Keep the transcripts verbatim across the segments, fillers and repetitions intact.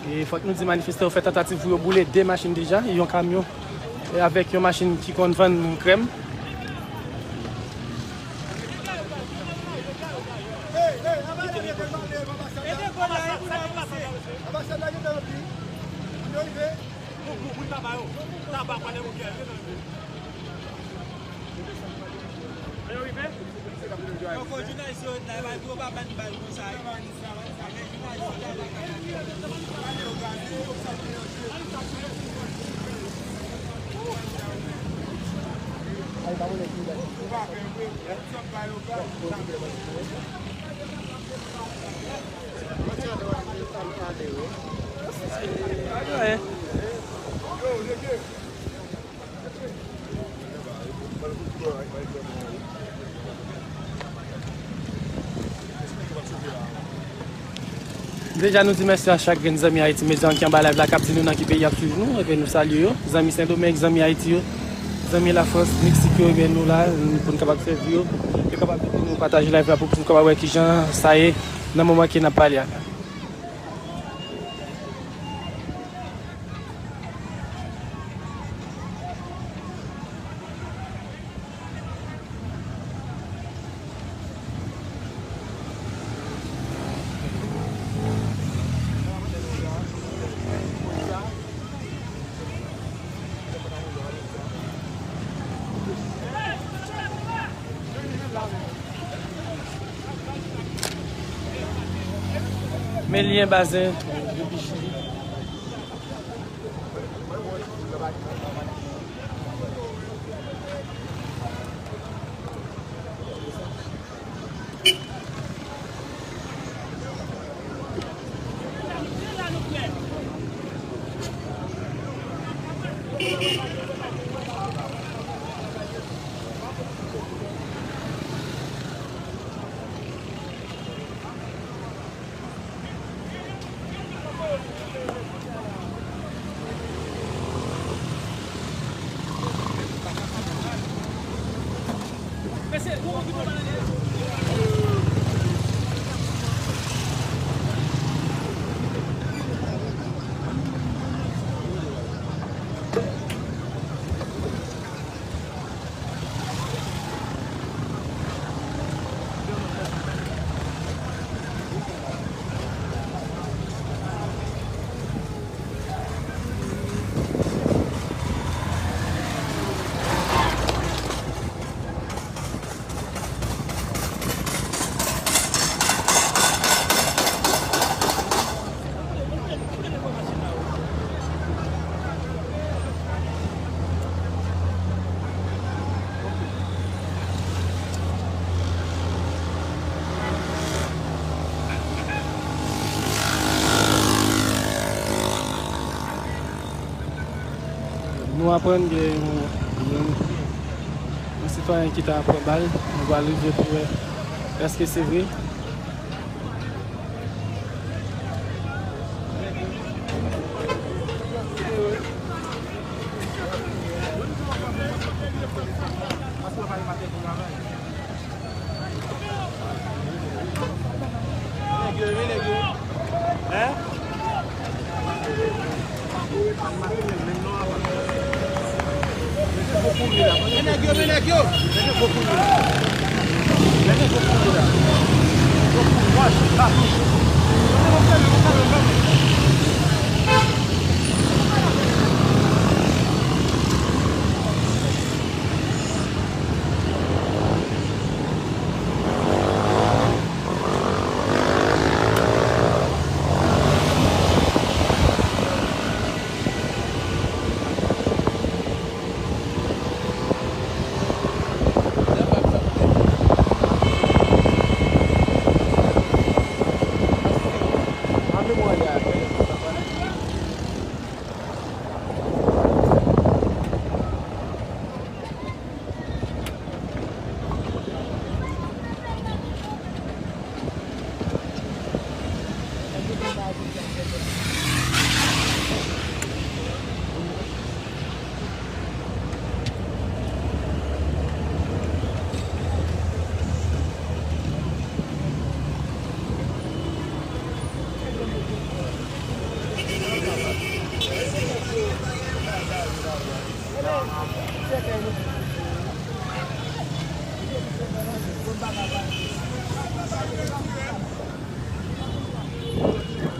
E fòk nou di manifestan yo fè tantativ pou yo boule de machin deja, yon kamyon, e avèk yon machin ki konn vann krèm. Yo fò jounalis yo ret la, epa yo pa ban bal konsa. Deja nou di mèsi a chak grenn zanmi Ayiti Medya ki anba live la, k ap di nou nan ki peyi y ap swiv nou, ebyen nou salye yo. Zanmi Sendomeng, zanmi Ayiti yo, zanmi Lafrans, Meksik yo, ebyen nou la, pou n kapab sèvi yo. Yo kapab ede nou pataje live la pou nou kapab wè kijan sa ye nan moman ke n ap pale a. Men lyen Bazen depi Chili. Nou aprann gen yon, yon, yon sitwayen ki ta pran bal. Nou pral rive pou wè èske se vre. Men nèg yo, men nèg yo!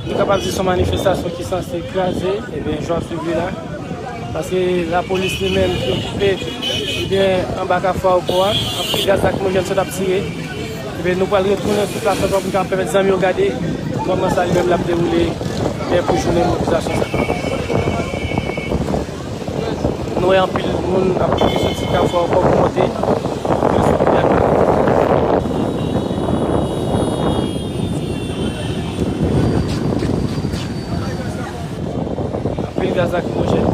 Nou kapab di se yon manifestasyon ki sanse kraze, ebyen, jan w ap swiv li la. Paske lapolis li menm ki okipe, ebyen, anba kafou ayewopò a, anpil gaz lakrimojèn sot ap tire. Ebyen, nou pral retounen sou plas la pou n kapab pèmèt zanmi yo gade kòman sa li menm l ap dewoule, ebyen, pou jounen mobilizasyon sa. Nou wè anpil moun ap kouri soti kafou ayewopò pou monte. Anpil gaz lakrimojèn.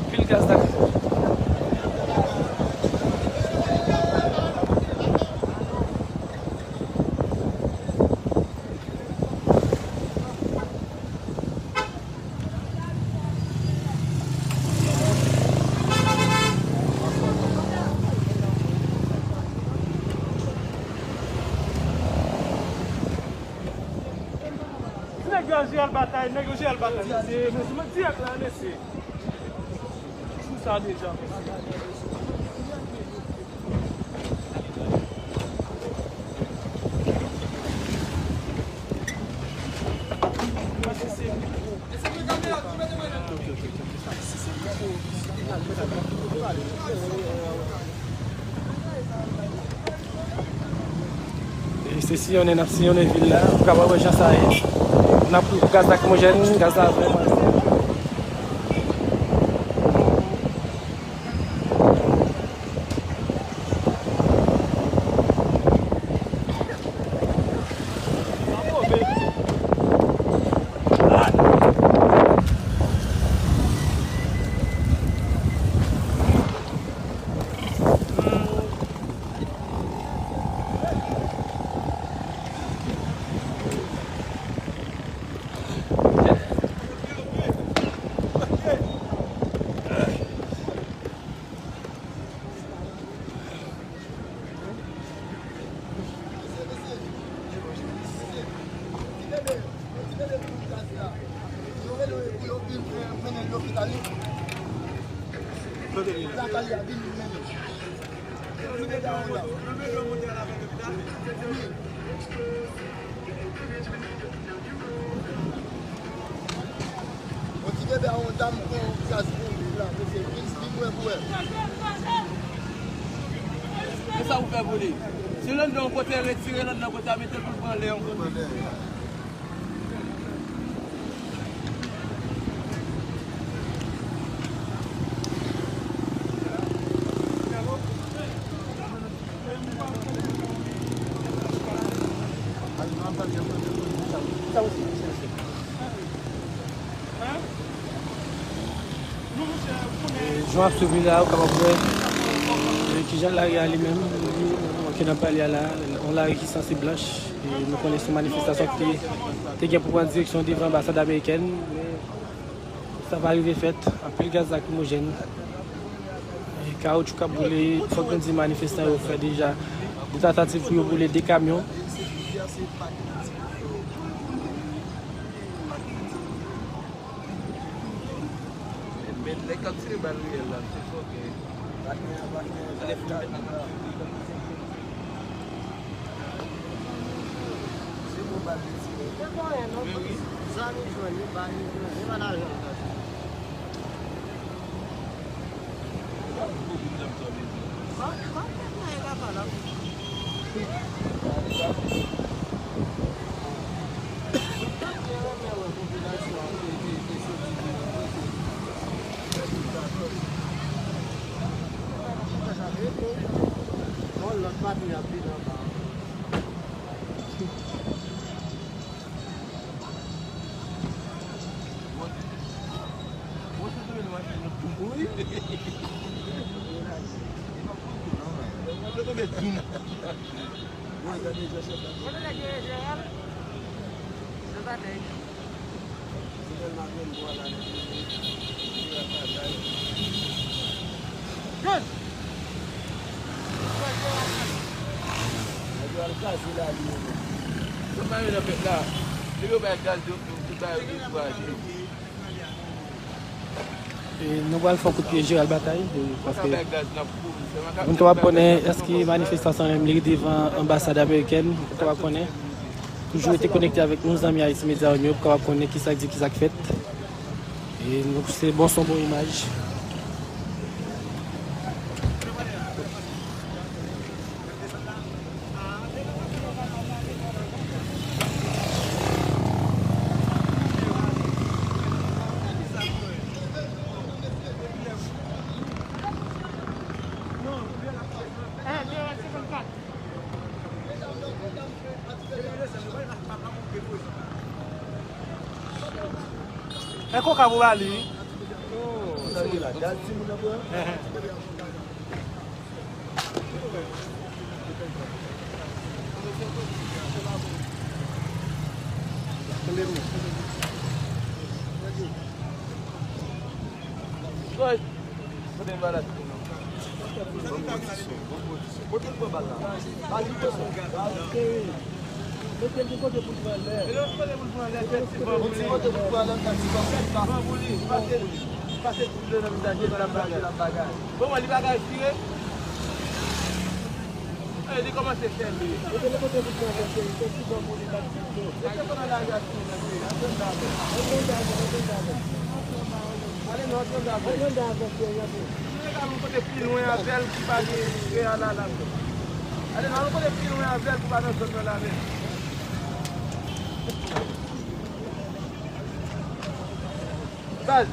Anpil gaz lakrimojèn. Nèg yo al batay, nèg yo al batay. Mesye, mesye, mwen dirèk la, mesye. Sou sa deja, mesye. E se siyonnen n ap siyonnen vil la. Ou kapab wè jan sa ye. N ap gaz lakrimojèn, gaz la vrèman. Yon ti bebe a yon dam pran gaz pou li la, mesye, vin, vin wè pou wè. Men sa ou fè pou li. Si l anndan yon kote, retire l anndan kote a, mete l pou l pran lè yon kote. E, jan w ap swiv li la, ou kapab wè, e, kijan lari a li menm, li, ke n ap pale a la, yon lari ki sanse blanch. E nou konnen se yon manifestasyon ki te, te gen pou pran direksyon devan anbasad amerikèn, men sa pa rive fèt. Anpil gaz lakrimojèn, e, kawoutchou k ap boule. Fòk nou di manifestan yo fè deja de tantativ pou yo boule de kamyon. Men nèg k ap tire bal reyèl la, se fòkè. Anlè fou mèt la. Se bon bal li tire. Li pa konyen non. Men wi. Zam li jwenn, li bal li jwenn, li pa lajan li ka jwenn. Bon, bon, bon, bon, papa la. Bon, lòt pati ap vin anba. Wi. Mwen gade jan chèf la. Mwen gade jan chèf la. Se pa nèg. Se tèlman grenn bwa la. Kraze la li yo menm. Yo pa yo nan pèp la. Depi yo bay gaz yo, yo tout bagay yo dekouraje. E nou pral fè yon kout pye Jeral Batay, e, paske moun kapab konnen èske manifestasyon an menm li devan anbasad amerikèn, moun kapab konnen. Toujou rete konekte avèk nou, zanmi Haiti Media Onyo, pou kapab konnen kisa k di, kisa k fèt. E nou, se bon son, bon imaj. E koka pou ba li wi. Kote l pran bal la? Bal li pran sou. Mete l yon kote pou l pran lè. Mete l yon kote pou l pran lè, fè ti ban pou li. Yon ti kote pou l pran lè, fè ti ban pou li. Ban pou li. Pase, pase kout dlo nan vizaj li, l ap bagay, l ap bagay. Bon, li bagay vire. Ey, li kòmanse fè li. Mete l yon kote pou l pran lè, fè ti ban pou li, fè ti ban pou li. Mete l nan lari a, ti nèg, wi. Antre anndan avè l. Antre anndan avè l, antre anndan avè l. Ale non, antre anndan avè l. Antre anndan avè l, ti nèg, antre. Li al yon kote pi lwen avè l ki pa gen reyal la la. Ale, n al yon kote pi lwen avè l pou pa nan zòn nan la menm. Baz.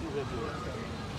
Ouvè dlo a.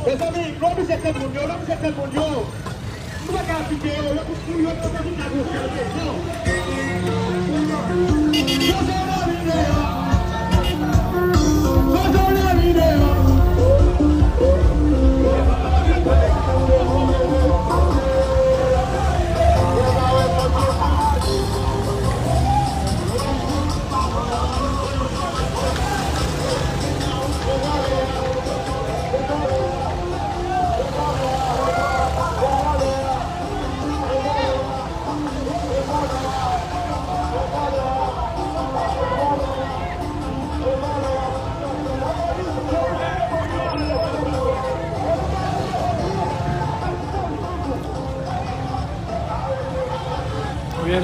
Mezanmi, lò misye tèt moun yo, lò misye tèt moun yo. Nou pa ka aplike yo, yo pou, pou yo, yo pou vin nan gwo kè, non. Yo se enèmi,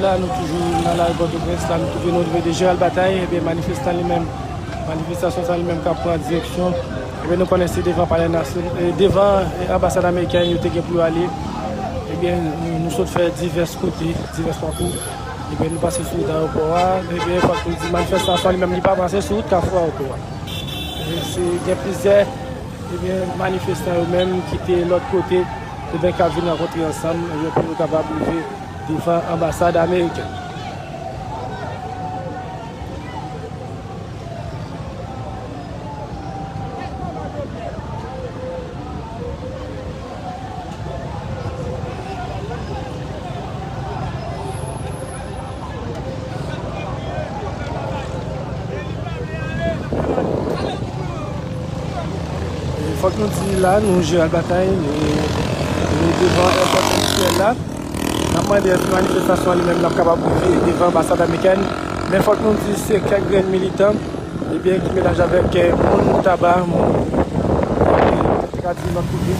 La, nou toujou nan lari Pòtoprens, la, nou twouve nou rive de Gérald Bataille, ebyen, manifestan li menm, manifestasyon sa li menm k ap pran direksyon, ebyen, nou konnen se devan Palè Nasyon-, e, devan, e, anbasad amerikèn yo te gen pou yo ale. Ebyen, nou, nou sot fè divès kote, divès pakou. Ebyen, nou pase sou wout ayewopò a. Ebyen, fòk nou di manifestasyon li menm, li pa pase sou wout Kafou Ayewopò a. E se gen plizyè, ebyen, manifestan yo menm ki te lòt kote, ebyen, k ap vin rankontre ansanm, ebyen, pou nou kapab rive devan anbasad amerikèn. E fòk nou di la, nou Gérald Bataille, nou, nou devan èpòt endistriyèl la. N ap mande èske manifestasyon an li menm l ap kapab rive devan anbasad amerikèn. Men fòk nou di se kèk grenn militan, ebyen, ki melanje avèk, eh, moun Taba, moun, eh, te ka di lòt kote,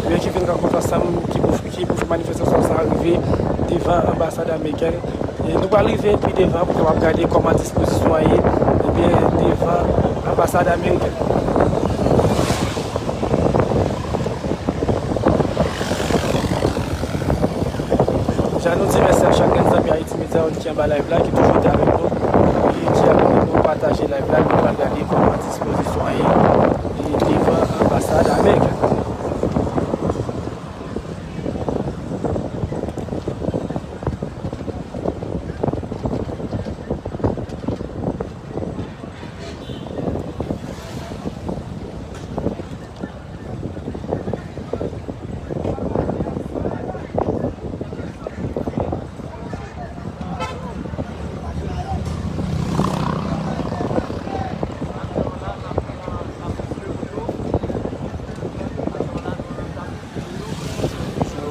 ebyen, ki vin rankontre ansanm, ki pou, ki pou fè manifestasyon sa a rive devan anbasad amerikèn. E nou pral rive pi devan pou kapab gade kòman dispozisyon an ye, ebyen, devan anbasad amerikèn. Jan nou di mèsi a chak grenn zanmi Haïti Media One ki anba live la, ki toujou rete avèk nou, ki di abòne nou, pataje live la, nou pral gade kòman dispozisyon an ye, e devan anbasad amerikèn.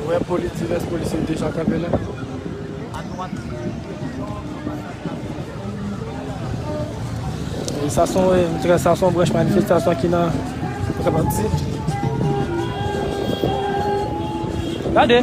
Wè polis, divès polisye deja kanpe la. E sa se yon, e, sa se yon branch manifestasyon ki nan Trapati. Gade.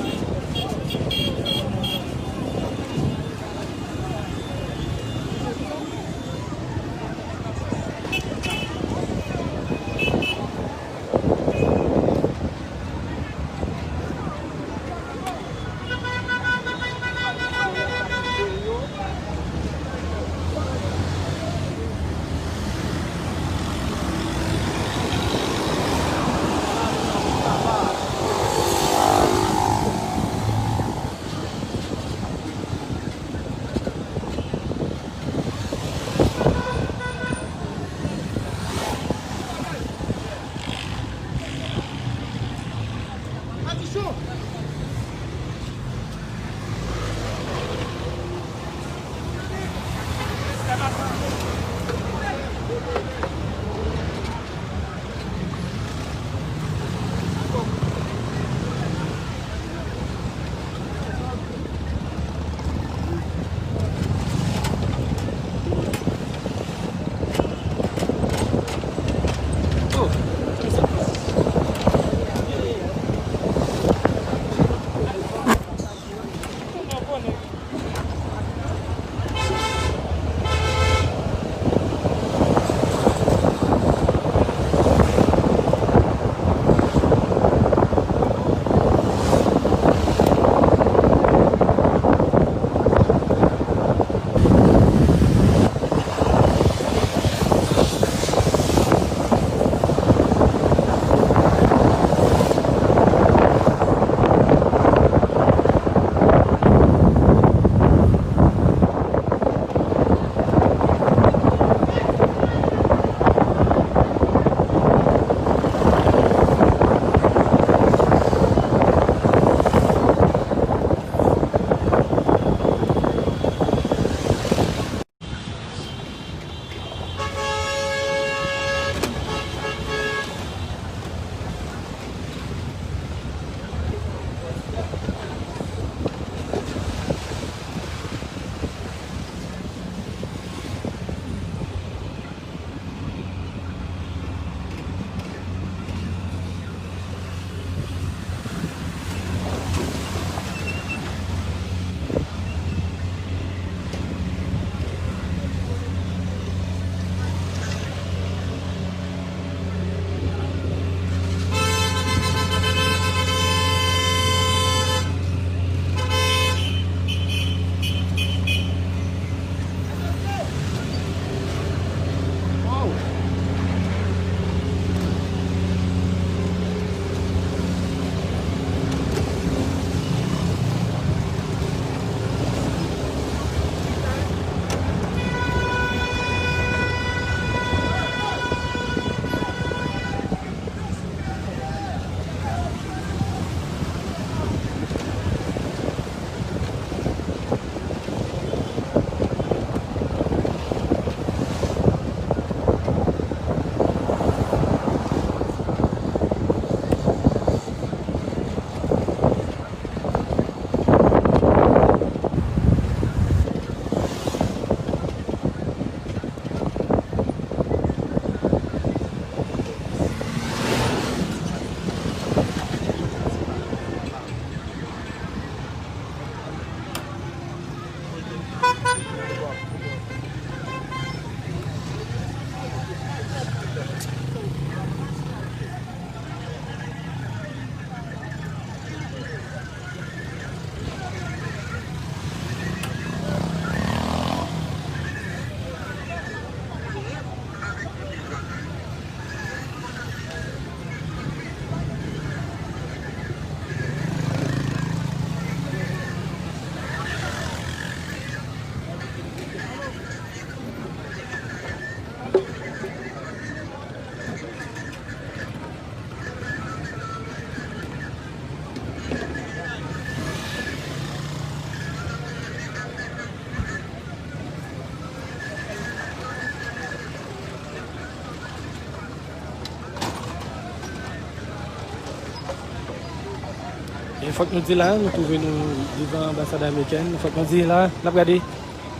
Fòk nou di la, nou twouve nou devan anbasad amerikèn. Fòk nou di la, n ap gade.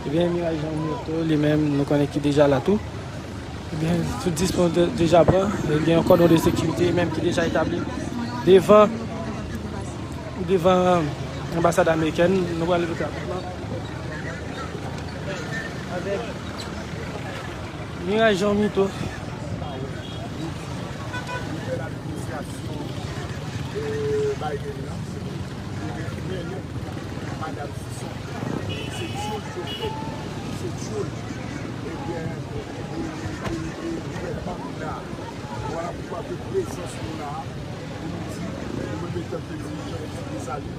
Ebyen, Miray Jean Myrtho, li menm, nou konnen ki deja la tou. Ebyen, tout dispo de- deja pran. Gen yon kòdon de sekirite menm ki deja etabli devan, devan anbasad amerikèn. Nou pral rive rapidman. Avèk Miray Jean Myrtho. Nouvèl administrasyon, eh, Biden nan, li mennen madanm Sison. Se tyoul yo fè, se tyoul. Ebyen, e, e, e, e, gouvènman la, vwala poukwa ke prezans nou la, pou nou di, nou menm etan ke dirijan Etidye Sali,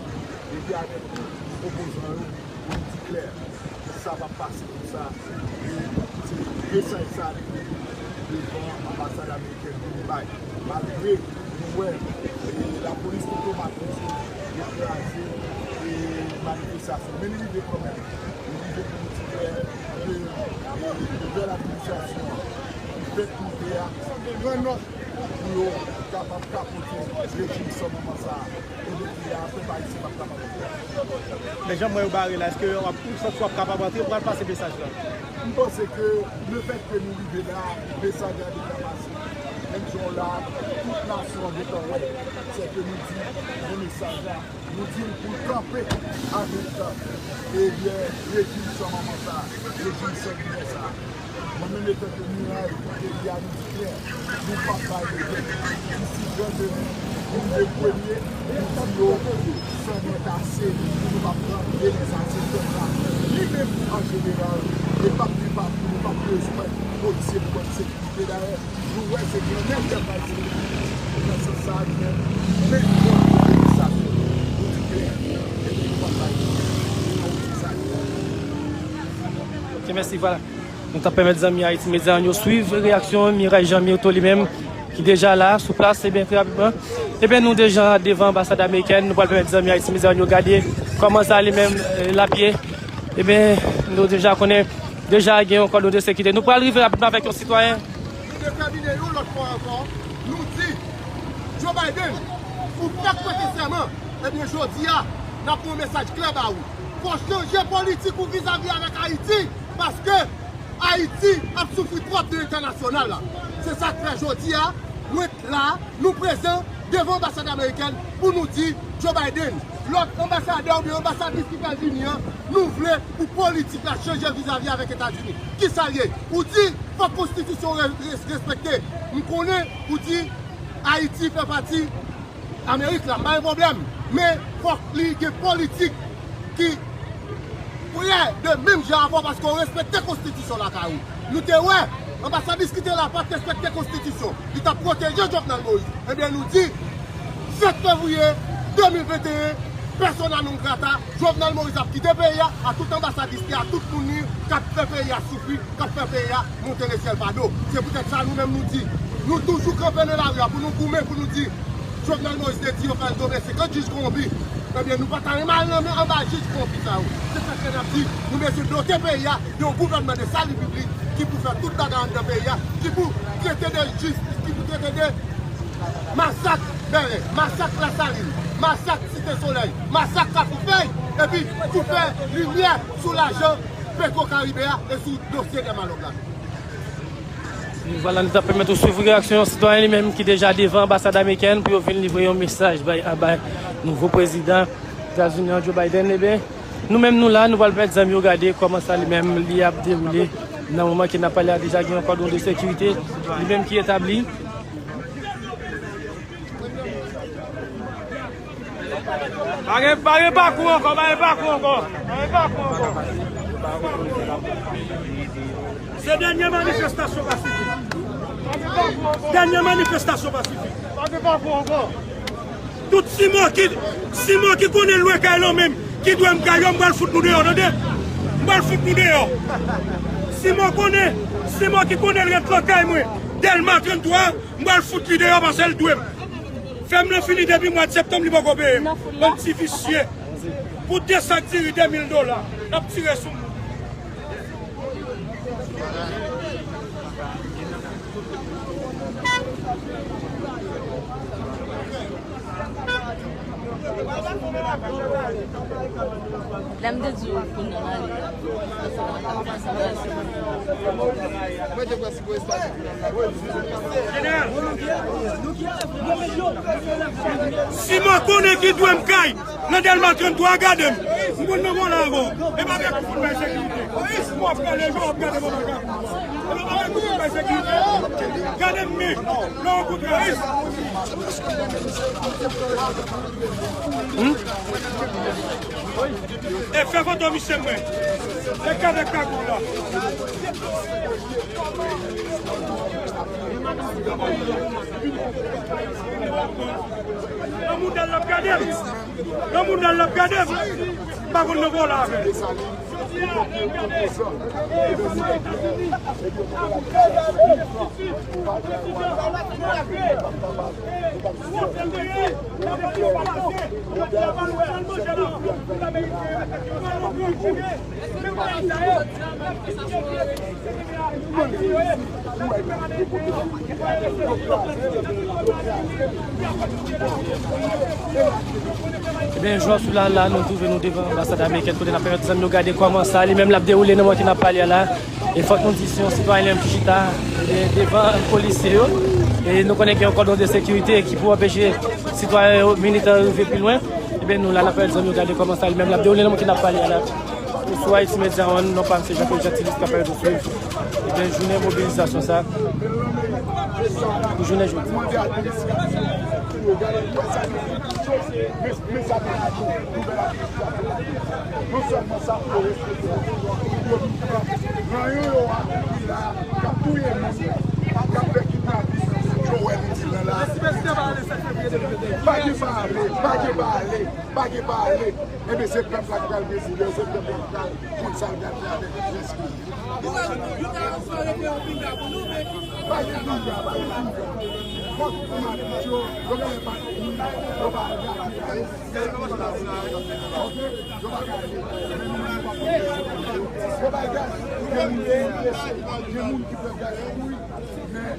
epi avèk tout opozan yo, pou nou di klè, sa p ap pase konsa. E se mesaj sa a li te devan anbasad amerikèn pou li bay. Malgre nou wè, e, lapolis te tonbe toujou, yo kraze, e, manifestasyon. Men li rive kanmenm. Li rive pou nou di klè ke, e, nouvèl administrasyon an ki fèk moute a, pran nòt pou yo kapab kapote rejim san manman sa a. E depi la, pèp ayisyen p ap kapab antre. Men jan m wè yo bare la, èske w ap, ou santi w ap kapab antre, ou pral pase mesaj la? M panse ke lefètke nou rive la, mesaj la deja pase. Menm jan w la, tout nasyon an gentan wè. Sèke nou di, men mesaj la. Nou di l pou l kanpe avèk, ebyen, rejim san manman sa a, rejim sanginè sa a. Mwen menm, etan ke Miray pou peyi a, nou di klè, nou p ap bay levèt. Disi jan de nou rive premye, nou di yo, san nèt ase, nou p ap pran, e lè sa se pèp la. Li menm, an jeneral, e p ap gen pa pou nou p ap bezwen polisye pou ban nou sekirite. E dayè, nou wè se grannèg pèp ayisyen. Nan sans sa a, li menm, men yon pote mesaj pou di klè, epi nou p ap bay yon ti sa. Ok, mèsi, vwala. Nou t ap pèmèt zanmi Haïti Media yo swiv reyaksyon Miray Jean Myrtho li menm, ki deja la, sou plas, ebyen, trè rapidman. Ebyen, nou deja devan anbasad amerikèn, nou pral pèmèt zanmi Haïti Media yo gade kòman sa li menm, eh, l ap ye. Ebyen, nou deja konnen, deja gen yon kòdon de sekirite. Nou pral rive rapidman avèk yon sitwayen. Nou detèmine yon lòt fwa ankò, nou di, Joe Biden, ou fèk prete sèman, ebyen, jodi a, n ap voye yon mesaj klè ba ou. Fò w chanje politik ou vizavi avèk Ayiti, paske Ayiti ap soufri twòp nan entènasyonal la. Se sa k fè jodi a, mwen la, nou prezan devan anbasad amerikèn pou nou di Joe Biden, lòt anbasadè oubyen anbasadris ki pral vini an, nou vle pou politik la chanje vizavi avèk Etazini. Kisa l ye? Ou di fòk konstitisyon re-, res-, respekte. M konnen ou di Ayiti fè pati Amerik la, m pa gen pwoblèm. Men fòk li gen politik ki prè de menm jan avè w paske w respekte konstitisyon lakay ou. Nou te wè, anbasadris ki te la pa t respekte konstitisyon. Li t ap pwoteje Jovenel Moïse. Ebyen, nou di, sèt fevriye de mil venteyen, persona non grata, Jovenel Moïse ap kite peyi a, a tout anbasadris li, a tout moun li k ap fè peyi a soufri, k ap fè peyi a monte lesyèl pa do. Se poutèt sa, nou menm, nou di, nou toujou kanpe nan lari a pou nou goumen, pou nou di, Jovenel Moïse te di yo fè l tonbe, se kant jij kowonpi. Ebyen, nou pa ta renmen al nan men anba jij kowonpi sa yo. Se sa k fè n ap di, nou bezwen dote peyi a de yon gouvènman de sali piblik ki pou fè tout bagay anndan peyi a, ki pou trete de jis, ki pou trete de masak Bèlè, masak Lasalin, masak Site Solèy, masak Kafou Fèy, epi pou fè limyè sou lajan Petwo Karibe a e sou dosye Dèmalòg la. Vwala, nou t ap pèmèt ou swiv reyaksyon yon sitwayen li menm ki deja devan anbasad amerikèn pou yo vin livre yon mesaj bay, bay nouvo prezidan Etazini an, Joe Biden. Ebyen, nou menm nou la, nou pral pèmèt zanmi yo gade kòman sa li menm li ap dewoule nan moman ke n ap pale a. Deja gen yon kòdon de sekirite li menm ki etabli. Pa gen, pa gen pakou ankò, pa gen pakou ankò, pa gen pakou ankò. Se dènye manifestasyon pasifik. Dènye manifestasyon pasifik. Pa gen pakou ankò. Tout Simon ki, Simon ki konnen lwen kay lan menm, ki dwe m kay yo, m pral fout nou deyò, tande? M pral fout nou deyò. Simon konnen, Simon ki konnen l ret lan kay mwen, Dèlma trannntwa, m pral fout li deyò paske l dwe m. Fèm nan fini depi mwa septanm, li poko peye m. Bann ti visye. Pou de sak diri, de mil dola, n ap tire sou moun. Lè m te di w pou n ale a, si mwen konnen ki dwe m kay nan Dèlma trannntwa, gade m. M konn nan vòlè avè w. E pa vle pou fout bay sekirite. Mwen ap gade jan w ap gade mwen bagay. E pa vle pou fout bay sekirite. Gade m men. Lè w kontre. E fè foto misye mwen. E kavèk kagoul la. Nan mouda l ap gade m. Nan mouda l ap gade m. M pa konn nan vòlè avè l. Ebyen, jwè sou la, la, nou twouve nou devan anbasad amerikèn, kote n ap pèmèt zanmi yo gade kòman sa li menm l ap dewoule nan moman ke n ap pale a la. E fòk nou di, se yon sitwayen li menm ki chita, e, devan polisye yo. E nou konnen gen yon kòdon de sekirite ki pou anpeche sitwayen yo, militè yo rive pi lwen. Ebyen, nou la, n ap pèmèt zanmi yo gade kòman sa li menm l ap dewoule nan moman ke n ap pale a la. Ou sou Haiti Media One, non pa m se Jean Claude Gentilis k ap pèmèt ou swiv, ebyen, jounen mobilizasyon sa pou jounen jodi. Mande administrasyon pou yo gade kwen sa ki soti, men, men sa ki soti, nouvèl administrasyon la. Non sèlman sa, pou yo respekte yo, nan yo yo a, ki la, k ap touye moun, k ap fè kidnaping, Joel di nan la. Pa gen pa ale, pa gen pa ale, pa gen pa ale. Ebyen, se pèp la ki pral deside, se pèp la ki pral konn sa l pral fè avèk jès li. Pa gen pinga, pa gen pinga. Fòk pou matant yo, yo genlè pa, yo pa gade. Ok? Yo pa gade. Yo pa gade. Gen moun ki blese, gen moun ki pèp gade kouri. Men,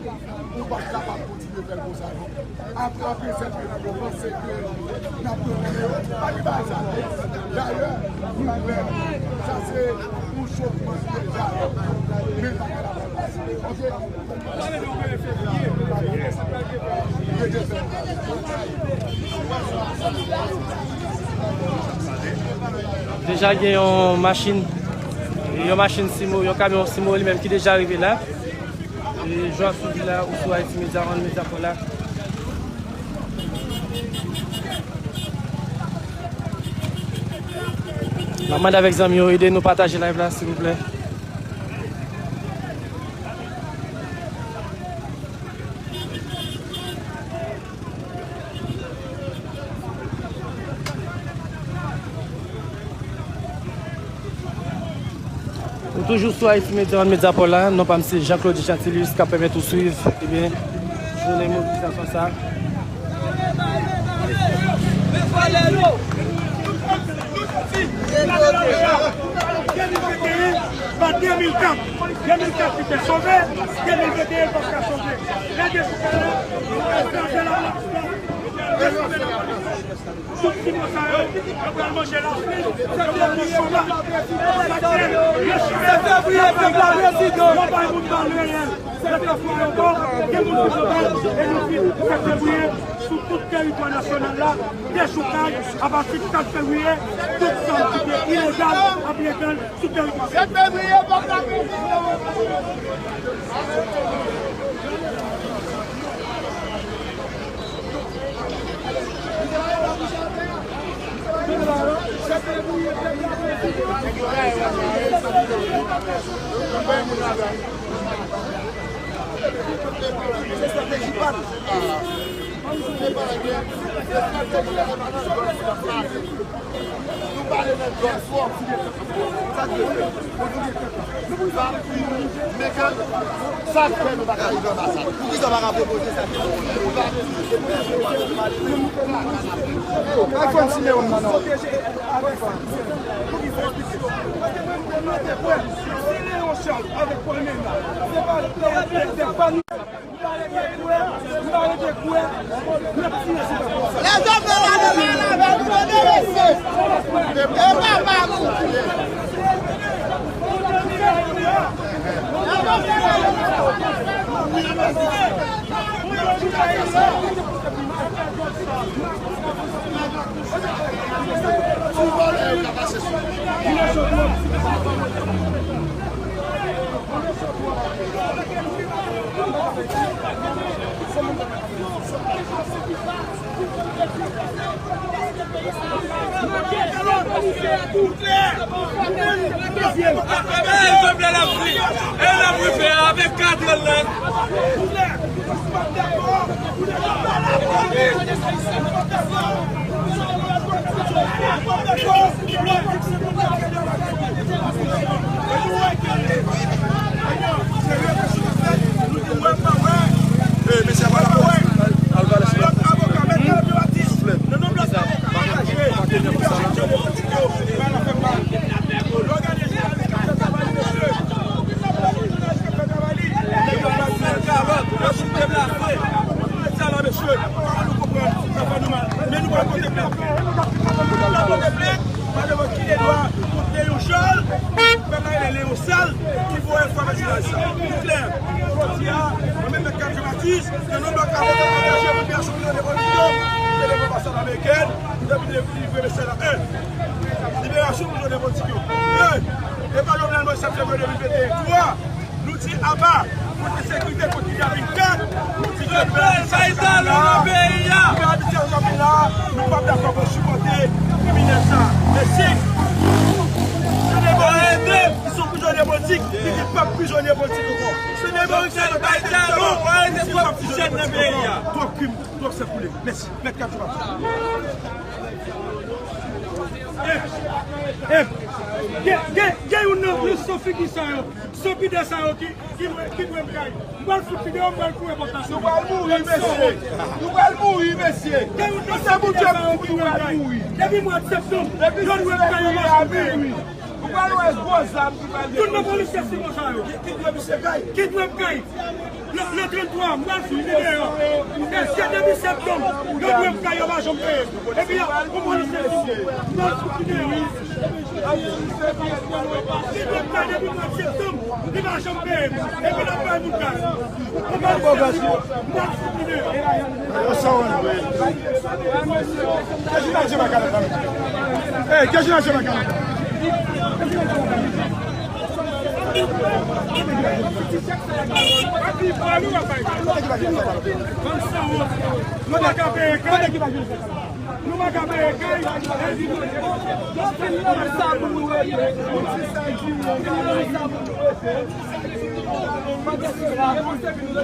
ou pa kapab kontinye fè l konsa, non. Ap, ap rezève nan yo panse ke n ap pran yo. Pa gen bagay sa, non. Dayè, nou klè, sa se yon chofman ki te dayè. Men bagay la pa pase. Ok? Deja gen yon machin, yon machin Simo, yon kamyon Simo li menm ki deja rive la. E jwè sou la, ou sou Haiti Media One, Media Pro la. N ap mande avèk zanmi yo, ede nou pataje live la, silvouplè. Nou toujou sou Haiti Media One, Media Pro la. Non pa m se Jean Claude Gentilis k ap pèmèt ou swiv, ebyen, jounen mobilizasyon sa. Pa de mil kat, de mil kat li te sove, de mil venteyen l p ap ka sove. Gade sou kanal, gade la, tout ti moun sa yo, yo pral manje lafi, yo pral manje chomaj. Sa k fè, yo chita, yo bay moun bal reyèl. Sèt fevriye ankò, gen moun ki pran bal, e nou fin sèt fevriye sou tout teritwa nasyonal la, dechoukaj, apati kat fevriye, tout sa ki te ilegal ap legal sou teritwa. Sèt fevriye, pa ka Nou pale nan djòl fò. Sa k vle fè? Sa k fè nou pa ka rive anba sa? Poukisa w pa ka pwopoze sa? Ay, fò m simen yon nan non. Chal avèk pwemye la. Se pa de, de, de, de pa nou. M pa rete kwè, m pa rete kwè, n ap tire sou pèp la. Lèzòm nan lame la, lame, nou dwe mesye. E papa nou. Mesye, nou pral pote plent. Nou pral pote plent. Madanm ki gen dwa kont Leon Charles, pèp la rele Leon Sal, ki voye enfòmasyon sa. Nou klè. Jodi a, mwen menm Mèt Kadjo Batis, nan non blòk avoka angaje pou libèrasyonprizonye politik yo, ki te devan anbasad amerikèn, nou te vin livre mesaj la. En, liberasyon prizonye politik yo. De, e pa Jovenel Moïse sèt fevriye de mil venteyen. Twa, nou di aba pou ensekirite, pou kidnaping, kat. Nou di ke nou pral abite nan zòn peyi a. Nou pral abite nan zòn peyi a. Nou p ap dakò pou sipòte kriminèl sa. Men si se de Moïse ki sou prizonye politik, li di p ap prizonye politik ankò. Se de Moïse ki sou prizonye politik ankò. Twòp krim, twòp san koule. Mèsi. Mèt Kadjo Batis. Eh, eh, gen, gen, gen youn nan, nan san figi sa yo, san pidè sa yo ki, ki dwe, ki dwe m kay. M pral fout li deyò, m pral kouri bò kay. Nou pral mouri, mesye. Nou pral mouri, mesye. Gen youn nan san pidè sa yo ki dwe m kay. Depi mwa septanm, yo dwe m kay, yo pa janm peye m. Nou pral wè gwo zam ki pral depoze. Youn nan polisye Simon sa yo. Ki dwe misye kay? Ki dwe m kay? Le, le trant twa, m pral fout li deyò. Mesye, depi septanm, yo dwe m kay, yo pa janm peye m. Epi, yon polisye Simon, m pral fout li deyò. Li dwe m kay depi mwa septanm, li pa janm peye m. Epi l ap bay moun kay. Yon polisye Simon, m pral fout li deyò. Yo sa w ann vre. Kè jounalis yo pa ka la. Ey, kè jounalis yo pa ka la. Nou pa ka peye kay. Nou pa ka peye kay.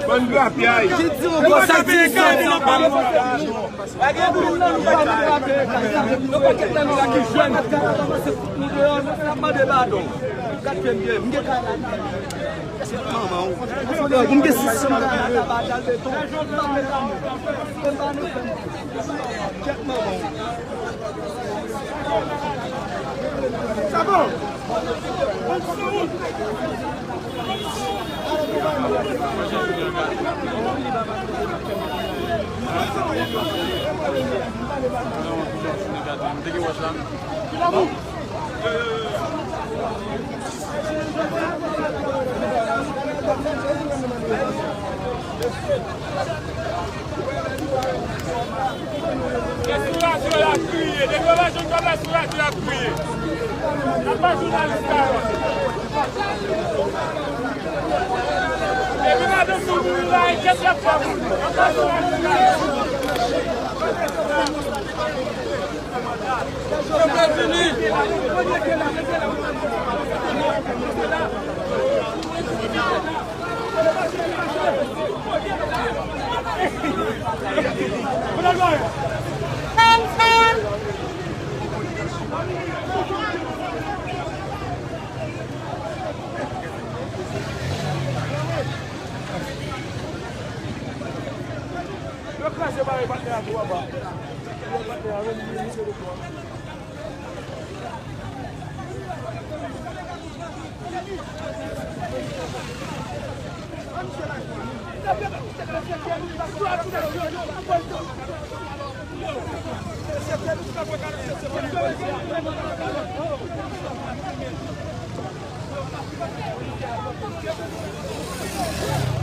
Bann grapyay. Ki di w konsa, di sa. Yo pakèt nan nou la ki jwenn. Nou pa ka avanse fout nou deyò, nou fè ap mande padon. Gad fè m byen, m gen kay la. Manman w. M gen sis chanm la, tabak al beton. Kèt manman w. Sa bon. Restourasyon y ap kriye. Depi yo pa jwenn kòb restourasyon y ap kriye. N ap ba jounalis kawòt. Depi madanm nou mouri la, enkyèt y ap fè moun. N ap ba jounalis kawòt. Yo kraze bare patnè a tou anba. Yo patnè a, men li, li, li, li, li.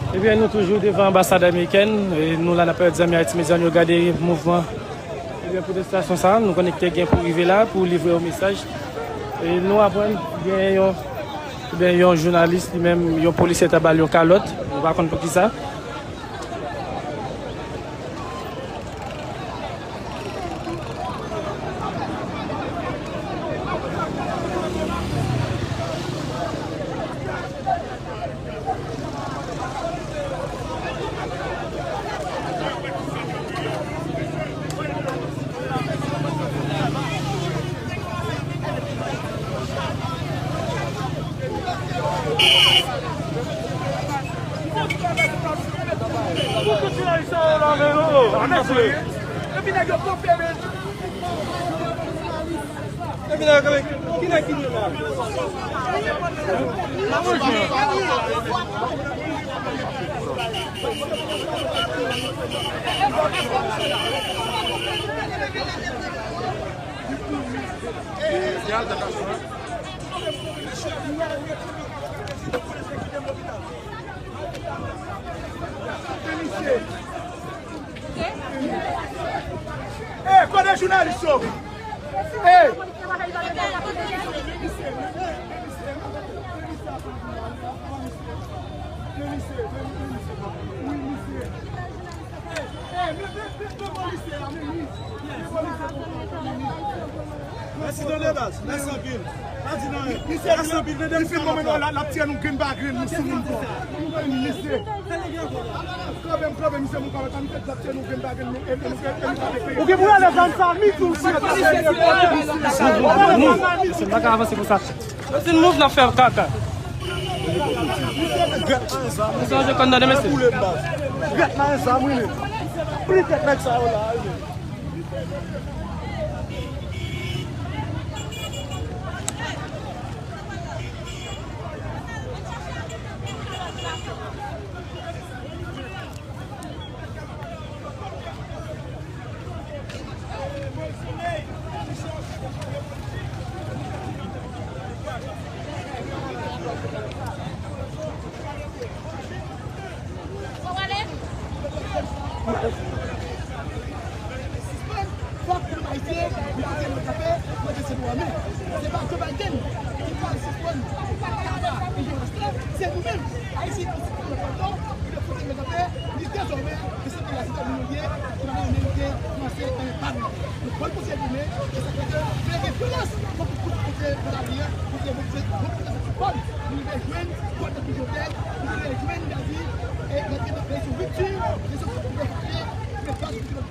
Ebyen, nou toujou devan anbasad amerikèn. E nou la, n ap pèmèt zanmi Ayiti Medya yo gade mouvman, ebyen, pwotestasyon sa a. Nou konnen ki te gen pou rive la, pou livre yon mesaj. E nou aprann gen yon, ebyen, yon jounalis, li menm, yon polisye ta ba l yon kalòt. Nou pa konn poukisa. Ey, kote jounalis yo? Ey! Mèsi tande baz, mèsi anpil. Pa di nan anyen. Mèsi anpil tande. Misye kòmandan la, l ap tiye nou grenn pa grenn, nou sou moun fò. Misye. Kanpe m kanpe misye moun kòmandan, misye l ap tiye nou grenn pa grenn, nou, e, e, nou, e, e, nou pa de peyi. Ou gen pou ale zanmi sa, mi tou. Se pa ka avanse konsa. Mwen se nou mouv nan fè kaka. Mwen se yon kòndane mesye. Gèt nan sa mwen. Pli tèt nèg sa yo la. Fòk pèp ayisyen, nou kontinye kanpe, nou rete sou men. Se pa Joe Biden ki pral sispann kaka e vyolanste, se nou menm. Ayisyen ki sispann pran tan, ki te fout yo kanpe, li dezòmè, se se ki la site nou ye, ki pa menm te kòmanse anyen pa nou. Nou pral kontinye goumen, e sa k fè ke vle gen vyolans kont tout kote nan lari a, pou ke nou fè, nou fè sipò, nou vle jwenn kòd de prizotè, nou vle jwenn gazi, e nou vle sou ripti, e sou ripti, e sou ripti.